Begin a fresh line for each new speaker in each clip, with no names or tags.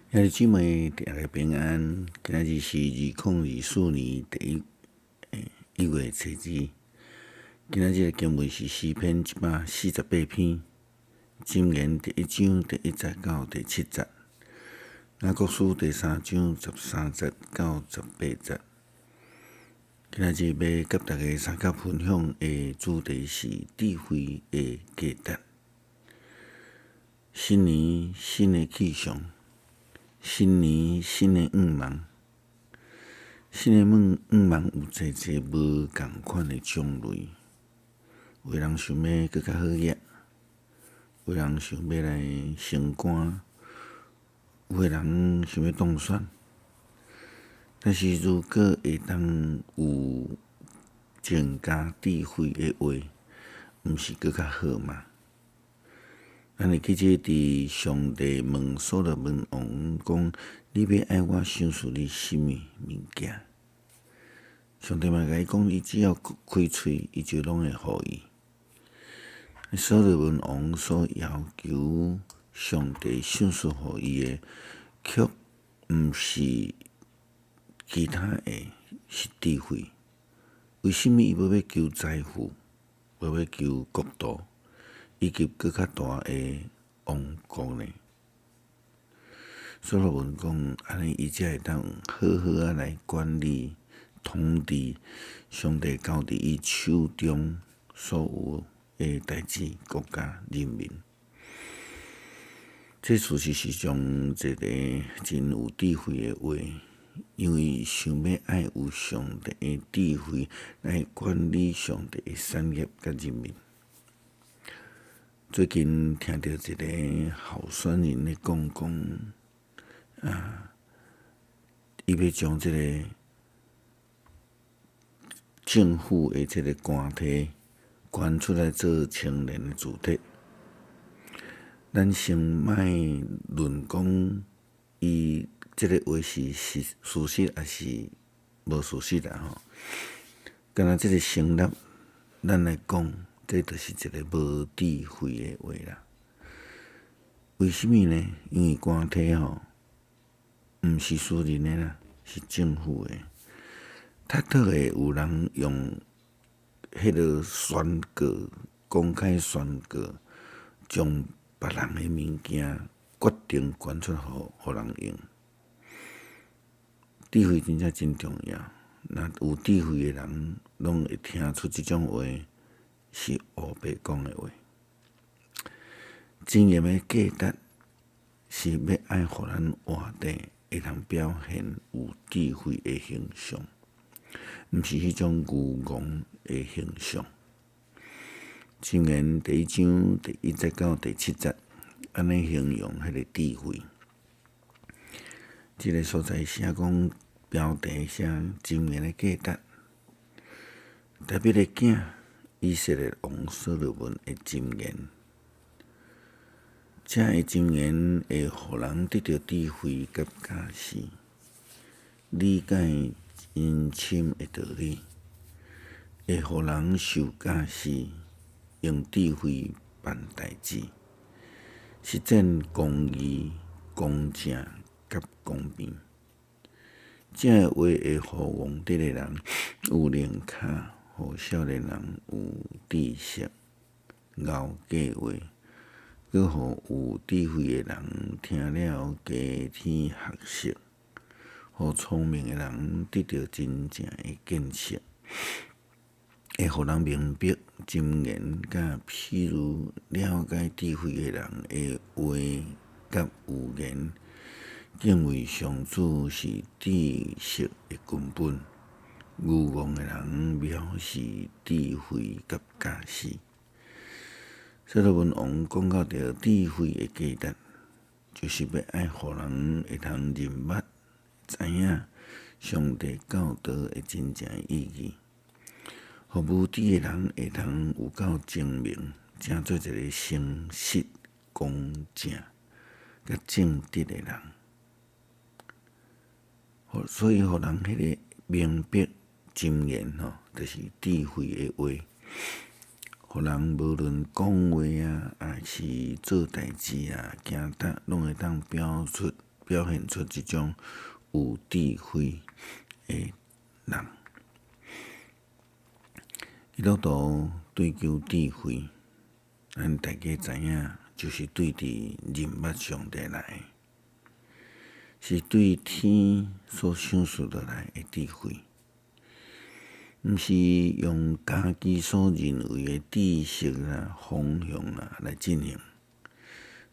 兄弟姊妹，大家平安。今仔日是2024年1月初二。今仔日的經文是詩篇148篇，箴言第一章第一節到第七節，雅各書第三章13節到18節。今仔日欲佮大家相佮分享的主題是智慧的價值。新年新的氣象。新年新的願望，新的願望有濟濟無仝款的種類。有的人想欲閣較好額，有的人想欲來升官，有的人想欲當選。但是如果會當有增加智慧的話，毋是閣較好嗎？咱會記這佇上帝問所羅門王講：你欲愛我賞賜你啥物物件？上帝嘛共伊講，伊只要開喙，伊就攏會予伊。所羅門王所要求上帝賞賜予伊的，卻毋是其他的，是智慧。為啥物伊無欲求財富，無欲求國度，以及閣較大的王國呢？所羅門講，按呢伊才會當好好仔來管理、統治上帝交佇伊手中所有的代誌、國家、人民。這事實是上一个真有智慧的話，因為想欲愛有上帝的智慧來管理上帝的產業佮人民。最近聽著一个候選人咧講講，啊，伊欲將這个政府的這个官體捐出來做青年的住宅。咱先莫論講伊這个話是事實抑是無事實啦吼。敢若這个成立，咱來講，這就是一个無智慧的話啦。為啥物呢？因為官體吼，毋是私人的啦，是政府的。較倒會有人用彼个宣告，公開宣告，將別人的物件決定捐出予人用。智慧真正真重要。若有智慧的人，攏會聽出這種話是烏白講的話。箴言的價值是欲愛予咱活得會當表現有智慧的形象，毋是彼種愚戇的形象。箴言第一章第一節到第七節，按呢形容彼個智慧。這个所在寫講標題寫箴言的價值，大衛的囝以色列王所羅門的箴言，這个箴言會予人得著智慧佮教示，理解真深的道理，會予人受教示，用智慧辦代誌，實踐公義、公正佮公平。這个話會予戇直的人有靈巧，予少年人有知識，𠢕計畫，閣予有智慧的人聽了加添學識，予聰明的人得著真正的見識，會予人明白箴言，佮譬如了解智慧的人的話佮預言。敬畏上主是知識的根本，愚戇的人藐視智慧佮教示。所羅門王講到著智慧的價值，就是欲愛予人會通認捌、知影上帝教導的真正意義，予無知的人會通有夠精明，成做一个誠實、公正、佮正直的人。所以，予人彼个明白箴言吼，就是智慧的話，予人無論講話啊，抑是做代誌啊，行踏，攏會當表出表現出這種有智慧的人。基督徒追求智慧，咱大家知影，就是對佇認捌上帝來，是對天所賞賜落來的智慧，毋是用家己所認為的知識啦、方向啦來進行，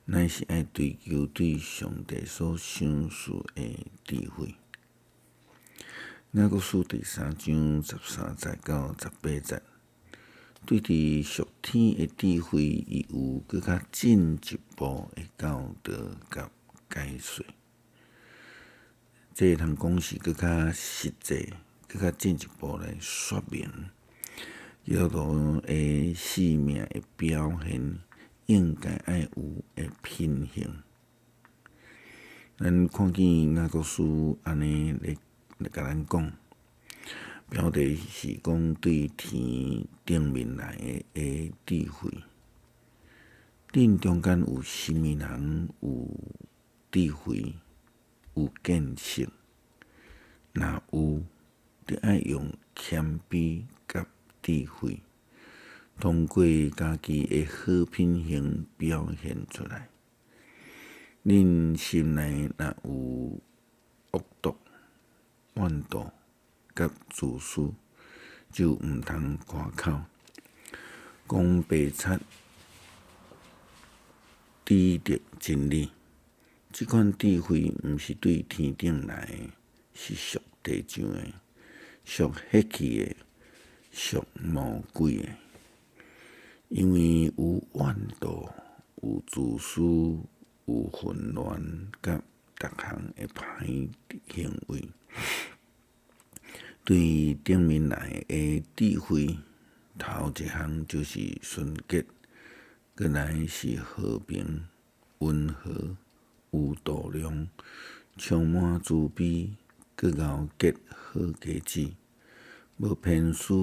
乃是愛追求對上帝所賞賜的智慧。雅各書第三章十三節到十八節，對佇屬天的智慧，伊有閣較進一步的教導佮解說。這會通講是閣較實際、閣較進一步來說明基督徒的生命的表現應該愛有的品行。咱看見雅各書按呢咧來共咱講，標題是講對天頂面來的智慧。恁中間有啥物人有智慧、有見識？若有，著愛用謙卑佮智慧，通過家己的好品行表現出來。恁心內若有惡毒、怨妒佮自私，就毋通誇口，講白賊，知得真理。這款智慧毋是對天頂來的，是屬地上的，屬血氣的，屬魔鬼的。因為有怨妒、有自私、有混亂佮逐項的歹行為。對頂面來的智慧，頭一項就是純潔，閣來是和平、溫和、有度量、充滿慈悲，閣𠢕結好果子，無偏私，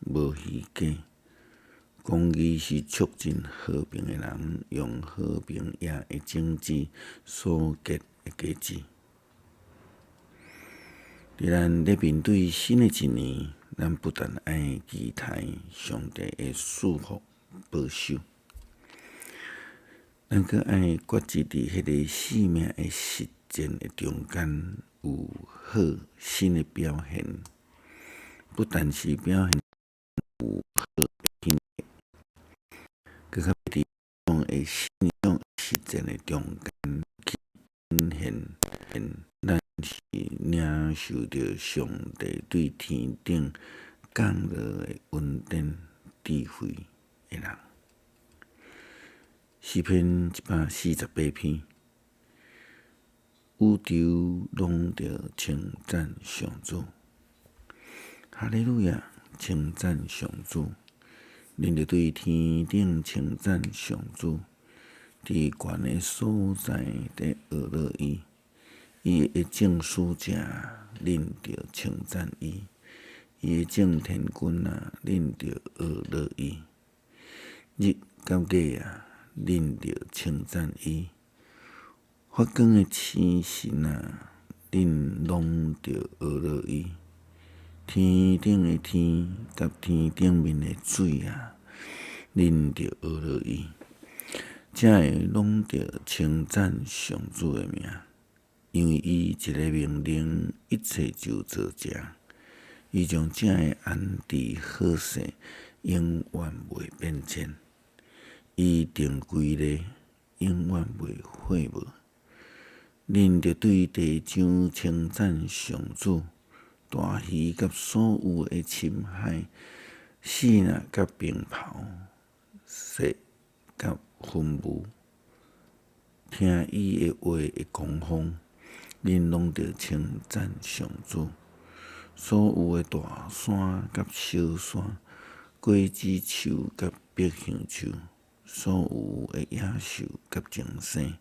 無虛假。公義是促進和平的人，用和平業的種子所結的果子。佇咱咧面對新的一年，咱不但愛期待上帝的賜福保守，咱閣愛決志佇彼个生命的實踐的中間有好新的表現，不但是表現有好的品格，閣較佇種的信仰實踐的中間去展現，咱是領受著上帝對天頂降落的恩典智慧的人。詩篇一百四十八篇，宇宙攏著稱讚上主，哈利路亞！稱讚上主，恁著對天頂稱讚上主，佇懸的所在佇學樂伊，伊的眾使者，恁著稱讚伊；伊的眾天軍啊，恁著學樂伊。日佮月啊，恁著稱讚伊；發光的星辰啊，恁攏著學樂伊。天頂的天佮天頂面的水啊，恁著學樂伊。這个攏著稱讚上主的名，因為伊一個命令，一切就做成。伊將這个安置好勢，永遠袂變遷。伊定規例，永遠袂廢無。恁著對地上稱讚上主，大魚佮所有的深海，死若佮冰雹，雪佮雲霧，聽伊的話的狂風，恁攏著稱讚上主。所有的大山佮小山，果子樹佮白橡樹，所有的野獸佮精牲，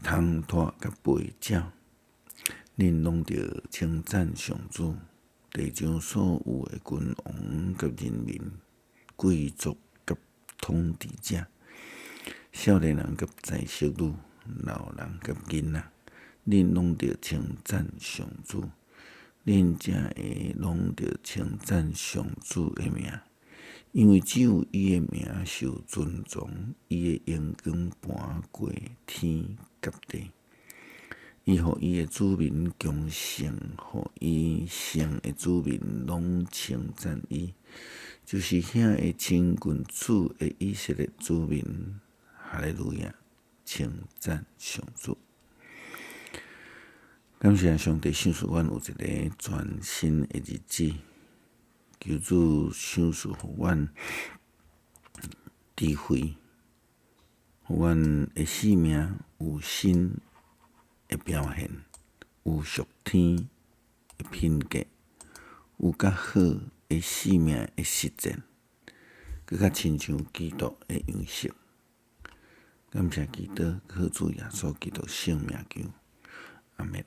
蟲豸佮飛鳥，恁攏著稱讚上主。地上所有的君王佮人民，貴族佮統治者，少年人佮才淑女，老人佮囡仔，恁攏著稱讚上主，恁遮的攏著稱讚上主的名，因為只有伊的名受尊崇，伊的榮光盤過天佮地。伊予伊的子民強盛，予伊聖的子民攏稱讚伊，就是遐个親近主的以色列子民，哈利路亞，稱讚上主。感謝上帝賞賜阮有一个全新的日子，求主賞賜予阮智慧，予阮的生命有新的表現，有屬天的品格，有較好的生命的實踐，閣較親像基督的樣式。感謝基督，靠主耶穌基督聖名求，阿們。